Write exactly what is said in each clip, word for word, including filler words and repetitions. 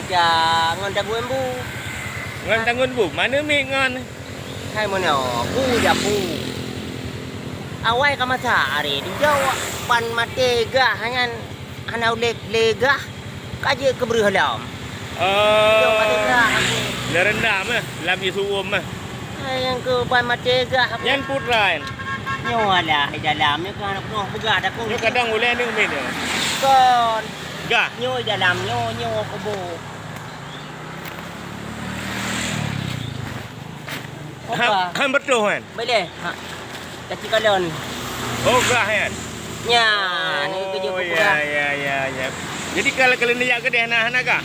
Ya, ngon tangguen bu. Ngon tangguen bu? Mana miet ngon? Hai meunoe, bu japu. Awai ka masak hari dijawab ban maté gah nyan hana ulép lé gah ka jeuet keu breuh lom. Oh. Jawab maté gah aku. Le rendam eh, lam ié su'um eh. Hai nyang keu ban maté gah aku. Nyan putra nyan. Nyoe alah di dalam nyoe kan peugah dah ku. Nyoe kadang ulèe ni umi nyoe. Kon. Gah. Nyoe di dalam nyoe, nyoe kubu. Han, han beutôi kan? Boleh. Ha. Kaki kalon. Oh, gah kan? Ya, ni kerja ya, ya, ya, ya. Jadi kalau, kalau neujak keudeh hana, hana gah?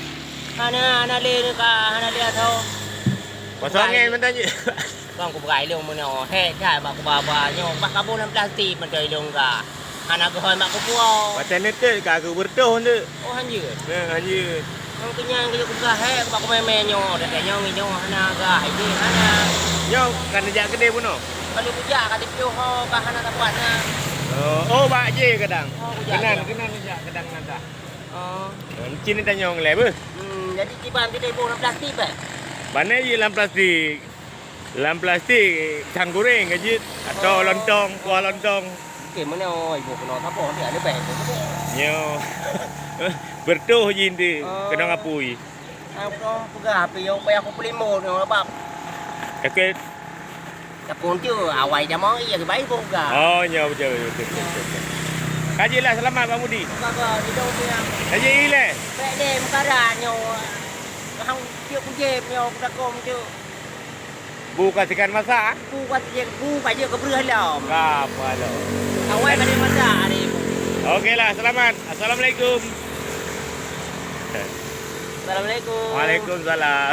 Hana, hana lé ka, hana lé atau. Pasal ngai mentang je. Kong kubukai lôn meunoe, hek that bak kubaba nyoe, bak kabông lam plastik mantong ilôn ka. Hana geuhôi mak kupuwoe. Watèe neutet ka geubeureutoh nteuk. Oh, hanjeuet? Nah, hanjeuet. Ngon keunyan geuyue kupeugah hek bak kumè-mè nyoe, watèe nyoe ngi nyoe hana gah, idéh hana. Nyoe ka neujak keudéh bunoe? Ka lheueh kujak ka tipiôh ho ka hana dapat na. Oh, oh, bak jih kadang. Oh, kujak. Keunan, keunan neujak kadang na tah. Oh. Cit neutanyong lé beuh. Hmm, jadi kiban pidéh boh lam plastik bèk? Bannè jih lam plastik. Lam plastik, pisang goreng ka jeuet, atau lontong, kuah lontong. Oke, meunoe ibu keunoe saboh, nanti ada bèk. Nyoe. Beureutoh jih nteuk, keunong apui. Aku peugah, tapi nyoe payah kupeulimot nyoe, Bang. Oke. Tapun tu, awai jamong iya kebai boh ga. Oh, nyoe beutôi, beutôi, beutôi, beutôi. Ka jeuet lah, seulamat, Bang Budi. Ka, ka, di dalam tu yang. Ka jeuet ilèe. Bèk deh, meukarat nyoe. Hang jeuet kujép nyoe, kutakong jeuet. Bu ka sikan masak? Bu ka jeuet, bu ka jeuet keu breuh lom. Ka apa lom? Awai ka jeuet masak hari ni. Oke lah, selamat. Assalamualaikum. Assalamualaikum. Waalaikumsalam.